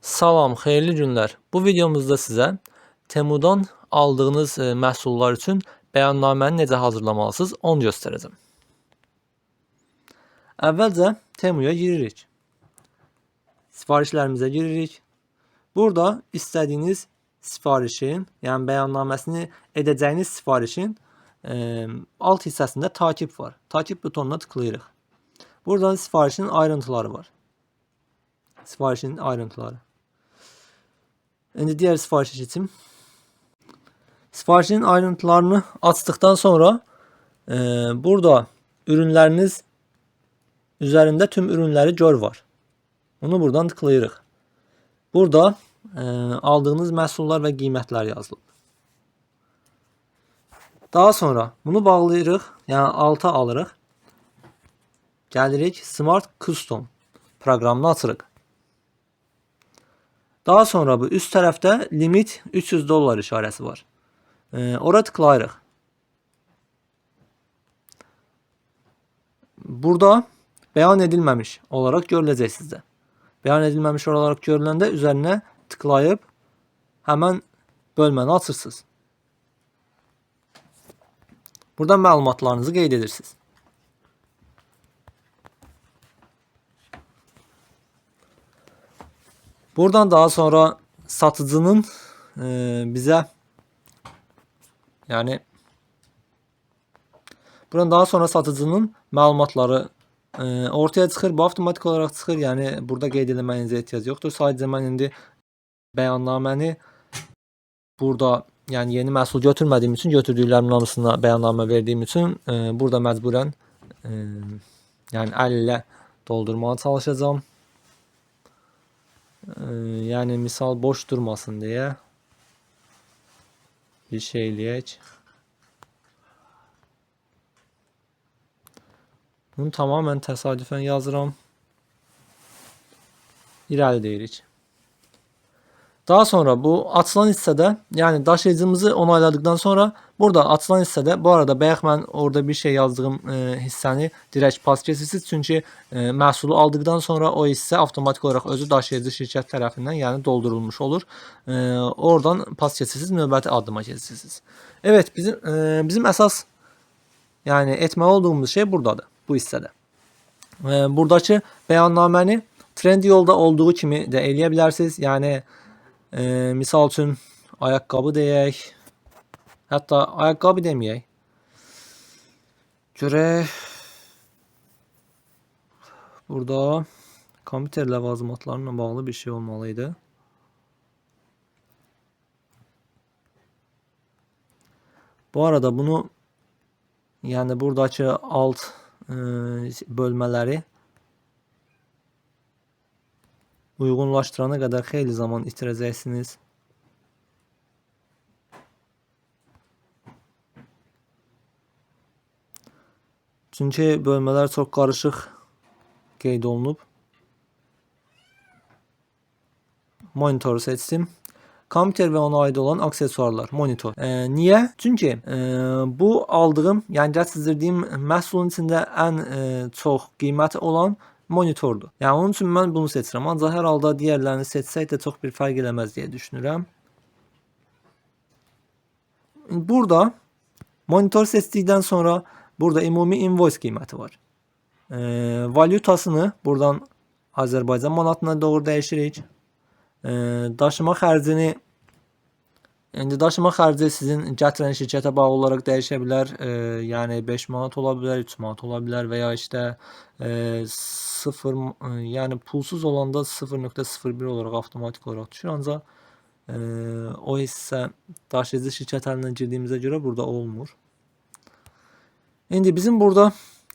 Salam, xeyirli günlər. Bu videomuzda sizə Temudan aldığınız məhsullar üçün bəyannaməni necə hazırlamalısınız, onu göstərəcəm. Əvvəlcə Temuya giririk. Sifarişlərimizə giririk. Burada istədiyiniz sifarişin, yəni bəyannaməsini edəcəyiniz sifarişin alt hissəsində takip var. Takip butonuna tıklayırıq. Buradan sifarişin ayrıntıları var. Sifarişin ayrıntıları. İndi digər sifarişə keçim. Sifarişin ayrıntılarını açdıqdan sonra burada ürünləriniz üzərində tüm ürünləri gör var. Bunu buradan tıklayırıq. Burada aldığınız məhsullar və qiymətlər yazılıb. Daha sonra bunu bağlayırıq, yəni alta alırıq. Gəlirik Smart Custom proqramını açırıq. Daha sonra bu üst tərəfdə limit 300 dollar işarəsi var. Ora tıklayırıq. Burada bəyan edilməmiş olaraq görüləcək sizdə. Bəyan edilməmiş olaraq görüləndə üzərinə tıklayıb həmən bölməni açırsınız. Buradan məlumatlarınızı qeyd edirsiniz. Buradan daha sonra satıcının bizə, yəni buradan daha sonra satıcının məlumatları ortaya çıxır. Bu avtomatik olaraq çıxır. Yəni burada qeyd eləməyinizə ehtiyac yoxdur. Sadəcə mən indi bəyannaməni burada, yəni yeni məhsul götürmədiyim üçün, götürdüklərimin hamısına bəyannamə verdiyim üçün burada məcburən yəni əl ilə doldurmağa çalışacağam. Yəni misal boş durmasın deyə bir şey eləyək. Bunu tamamen təsadüfən yazıram. İrəli deyirik. Daha sonra bu açılan hissədə, yəni daşıyıcımızı onayladıqdan sonra burada açılan hissədə, bu arada bayaq mən orada bir şey yazdığım hissəni direkt pas keçirsiniz. Çünki məhsulu aldıqdan sonra o hissə avtomatik olaraq özü daşıyıcı şirkət tərəfindən, yəni doldurulmuş olur. Oradan pas keçirsiniz, növbəti addıma keçirsiniz. Evet, bizim əsas, yəni etməli olduğumuz şey buradadır, bu hissədə. Buradakı bəyannaməni Trendyolda olduğu kimi də eləyə bilərsiniz. Yəni misal üçün ayaqqabı deyək. Hətta ayaqqabı deməyək. Görək. Burada kompüter ləvazimatlarla bağlı bir şey olmalı idi. Bu arada bunu, yəni buradakı alt bölmələri uyğunlaşdırana qədər xeyli zaman itirəcəksiniz. Çünki bölmələr çox qarışıq qeyd olunub. Monitoru seçdim. Kompüter və ona aid olan aksesuarlar, monitor. Niyə? Çünki bu aldığım, yəni gətirdirdiyim məhsulun içində ən çox qiyməti olan monitordur. Yəni onun üçün mən bunu seçirəm. Ancaq hər halda digərlərini seçsək də çox bir fərq eləməz deyə düşünürəm. Burada monitor seçdikdən sonra burada ümumi invoice qiyməti var. Valyutasını buradan Azərbaycan manatına doğru dəyişirik. Daşıma xərcini, indi daşıma xərci sizin gətirən şirkətə bağlı olaraq dəyişə bilər. Yəni 5 manat ola bilər, 3 manat ola bilər və ya işte 0, yəni pulsuz olanda 0.01 olaraq avtomatik olaraq düşür. Ancaq o hissə daşıyıcı şirkət əlinə girdiyimizə görə burada olmur. İndi bizim burada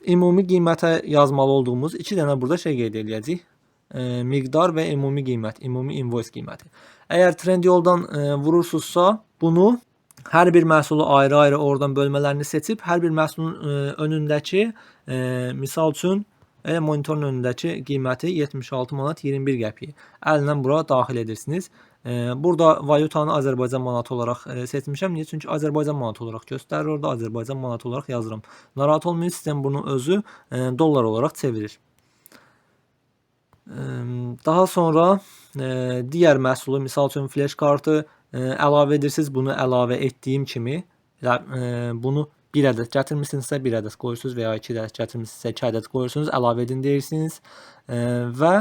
ümumi qiymətə yazmalı olduğumuz iki dənə burada şey qeyd eləyəcəyik. Miqdar və ümumi qiymət, ümumi invoice qiyməti. Əgər Trendyoldan vurursunuzsa, bunu hər bir məhsulu ayrı-ayrı oradan bölmələrini seçib, hər bir məhsulun önündəki, misal üçün, elə monitorun önündəki qiyməti 76 manat 21 qəpik əllə bura daxil edirsiniz. Burada valyutanı Azərbaycan manatı olaraq seçmişəm. Niyə? Çünki Azərbaycan manatı olaraq göstərir orada, Azərbaycan manatı olaraq yazıram. Narahat olmayın, sistem bunu özü dollar olaraq çevirir. Daha sonra digər məhsulu, misal üçün flash kartı əlavə edirsiniz. Bunu əlavə etdiyim kimi bunu bir ədəd gətirmisinizsə bir ədəd qoyursunuz və ya 2 ədəd gətirmisinizsə 2 ədəd qoyursunuz, əlavə edin deyirsiniz və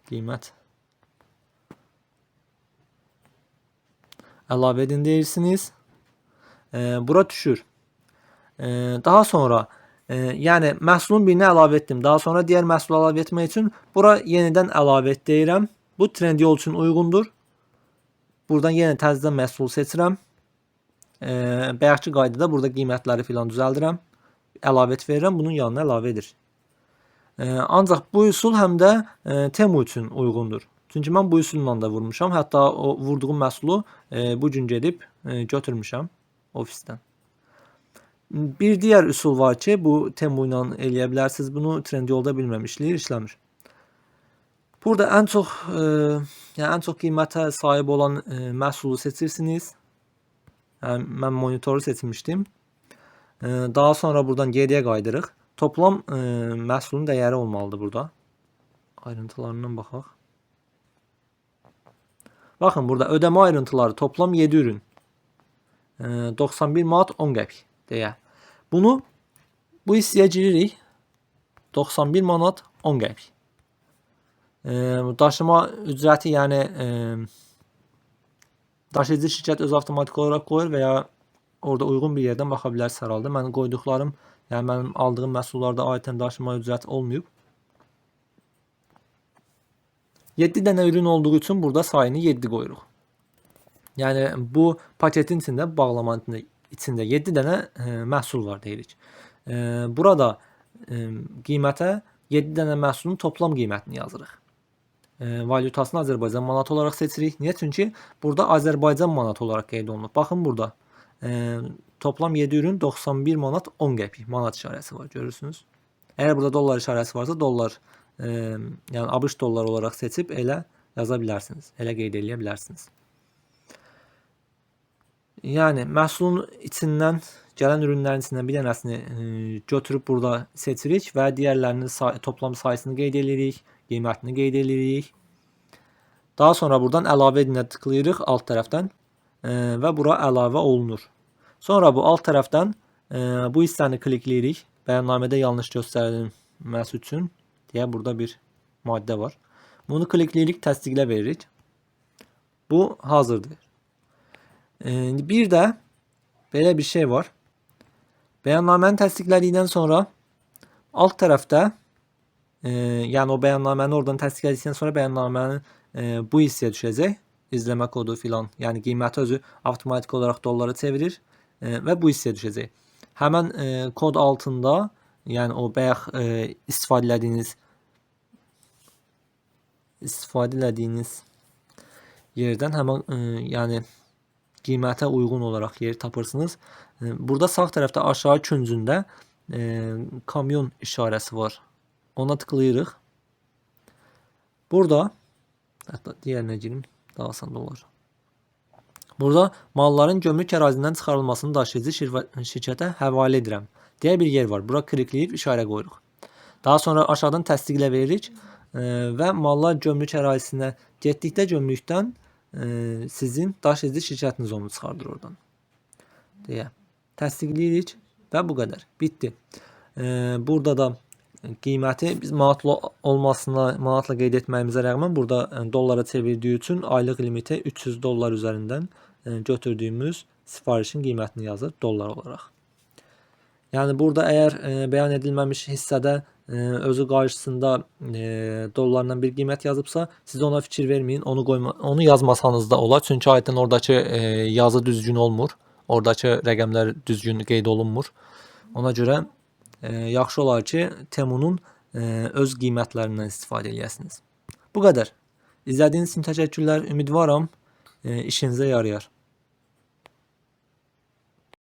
qiymət əlavə edin deyirsiniz. Bura düşür. Daha sonra yəni məhsulun birini əlavə etdim. Daha sonra digər məhsulu əlavə etmək üçün bura yenidən əlavə et deyirəm. Bu Trendyol üçün uyğundur. Buradan yenə təzədən məhsul seçirəm. Bayaqki qaydada burada qiymətləri filan düzəldirəm. Əlavə et verirəm, bunun yanına əlavə edir. Ancaq bu üsul həm də Temu üçün uyğundur. Çünki mən bu üsulla da vurmuşam. Hətta o vurduğum məhsulu bu gün gedib götürmüşəm ofisdən. Bir digər üsul var ki, bu Temu ilə eləyə bilərsiniz. Bunu Trendyolda bilmirəm, işləyir, işləmir. Burada ən çox yəni ən çox qiymətə sahib olan məhsulu seçirsiniz. Yəni, mən monitoru seçmişdim. Daha sonra buradan geriyə qayıdırıq. Toplam məhsulun dəyəri olmalıdır burada. Ayrıntılarından baxaq. Baxın, burada ödəmə ayrıntıları toplam 7 ürün. 91 manat 10 qəpik deyə. Bunu bu hissəyə giririk. 91 manat 10 qəpik. Daşıma ücrəti, yəni daşıyıcı şirkət öz avtomatik olaraq qoyur və ya orada uyğun bir yerdən baxa bilərsiniz hər halda. Mənim qoyduqlarım, yəni mənim aldığım məhsullarda adətən daşıma ücrəti olmayıb. 7 dənə ürün olduğu üçün burada sayını 7 qoyuruq. Yəni bu paketin içində, bağlamanın içində 7 dənə məhsul var deyirik. Burada qiymətə 7 dənə məhsulun toplam qiymətini yazırıq. Valyutasını Azərbaycan manatı olaraq seçirik. Niyə? Çünki burada Azərbaycan manatı olaraq qeyd olunub. Baxın burada toplam 7 ürün 91 manat 10 qəpik manat işarəsi var, görürsünüz. Əgər burada dollar işarəsi varsa dollar, yəni ABŞ dolları olaraq seçib elə yaza bilərsiniz. Elə qeyd eləyə bilərsiniz. Yəni məhsulun içindən gələn ürünlərin içindən bir dənəsini götürüb burada seçirik və digərlərinin toplam sayısını qeyd edirik, qiymətini qeyd edirik. Daha sonra buradan əlavə edinə tıklayırıq alt tərəfdən və bura əlavə olunur. Sonra bu alt tərəfdən bu hissəni klikləyirik. Bəyannamədə yanlış göstərilməsi üçün deyə burada bir maddə var. Bunu klikləyirik, təsdiqlə veririk. Bu hazırdır. Bir də belə bir şey var. Bəyannaməni təsdiqlədikdən sonra alt tərəfdə, yəni o bəyannaməni oradan təsdiqlədikdən sonra bəyannamənin bu hissəyə düşəcək. İzləmə kodu filan, yəni qiyməti özü avtomatik olaraq dollara çevirir və bu hissəyə düşəcək. Həmən kod altında, yəni o bayaq istifadə elədiyiniz yerdən həmən yəni qiymətə uyğun olaraq yer tapırsınız. Burada sağ tərəfdə aşağı küncündə kamyon işarəsi var. Ona tıklayırıq. Burada, hətta digərinə girim, daha asan olar. Burada malların gömrük ərazindən çıxarılmasını daşıyıcı şirkətə həvalə edirəm deyə bir yer var. Bura klikləyib işarə qoyuruq. Daha sonra aşağıdan təsdiqlə veririk və mallar gömrük ərazisinə getdikdə gömrükdən sizin daşıyıcı şirkətiniz onu çıxardır oradan deyə təsdiqləyirik və bu qədər. Bitdi. Burada da qiyməti biz manatlı olmasına, manatla qeyd etməyimizə rəğmən burada dollara çevirdiyi üçün aylıq limiti 300 dollar üzərindən götürdüyümüz sifarişin qiymətini yazır dollar olaraq. Yəni burada əgər bəyan edilməmiş hissədə özü qarşısında dollarla bir qiymət yazıbsa, siz ona fikir verməyin, onu yazmasanız da olar. Çünki adətən oradakı yazı düzgün olmur. Oradakı rəqəmlər düzgün qeyd olunmur. Ona görə yaxşı olar ki, Temu'nun öz qiymətlərindən istifadə eləyəsiniz. Bu qədər. İzlədiyiniz üçün təşəkkürlər. Ümidvaram işinizə yarayar.